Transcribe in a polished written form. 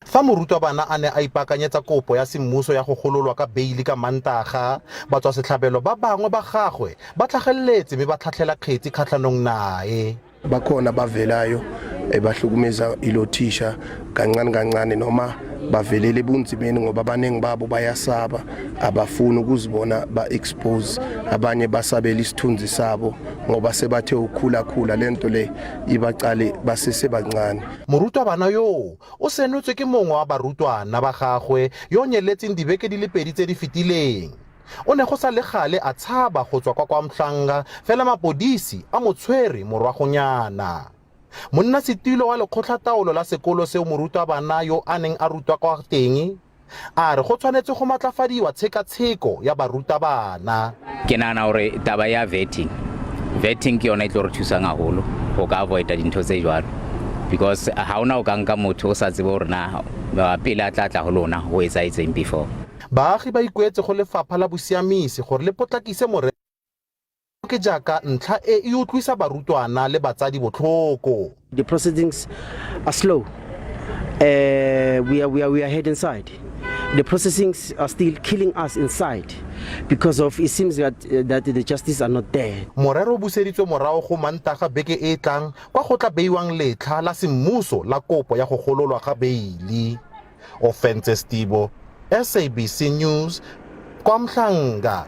Fa morutabana a ne a ipaakanyetsa kopo ya semmuso ya go gololwa ka beili ka Mantaga, batswasetlhabelo ba bangwe ba gagwe ba tlhageletse mme ba tlhatlhela kgetsi kgatlhanong nae. Bakhona abavelayo bahlukumeza ilo thisha kancane kancane noma bavelele ebunzimeni ngoba abaningi babo bayasaba, abafuni ukuzibona ba-expose, abanye basabela isithunzi sabo ngoba sebathe ukhula khula lento le ibaqale basesebancane. Morutabana yoo o senotswe ke mongwe wa barutwana ba gagwe yo o nyeletseng dibeke di le pedi tse di fetileng. O ne go sa le gale a tshaba go tswa kwa KwaMhlanga fela mapodisi a mo tshwere morwagonyana. Monnasetilo wa lekgotlhataolo la sekolo seo morutabana yo a neng a rutwa kwa teng a re go tshwanetse go matlafadiwa tshekatsheko ya barutabana. Ke nahana hore taba ya vetting, vetting ke yona e tlo re thusang haholo go ka avoida dintho tse jwalo, because ha ona o ka nka motho o sa tsebe hore na pele a tla tla ho lona ho etsahetseng before. Baagi ba ikuetse go lefapha la bosiamisi gore le potlakise morero ke jaaka ntlha e e utlwisa barutwana le batsadi botlhoko. The proceedings are slow. We are head inside. The processings are still killing us inside because of it seems that the justice are not there. Morero o buseditswe morago go Mantaga beke e e tlang kwa go tla beiwang letlha la semmuso la kopo ya go gololwa ga beili. Ofentse Stibo, SABC News, KwaMhlanga.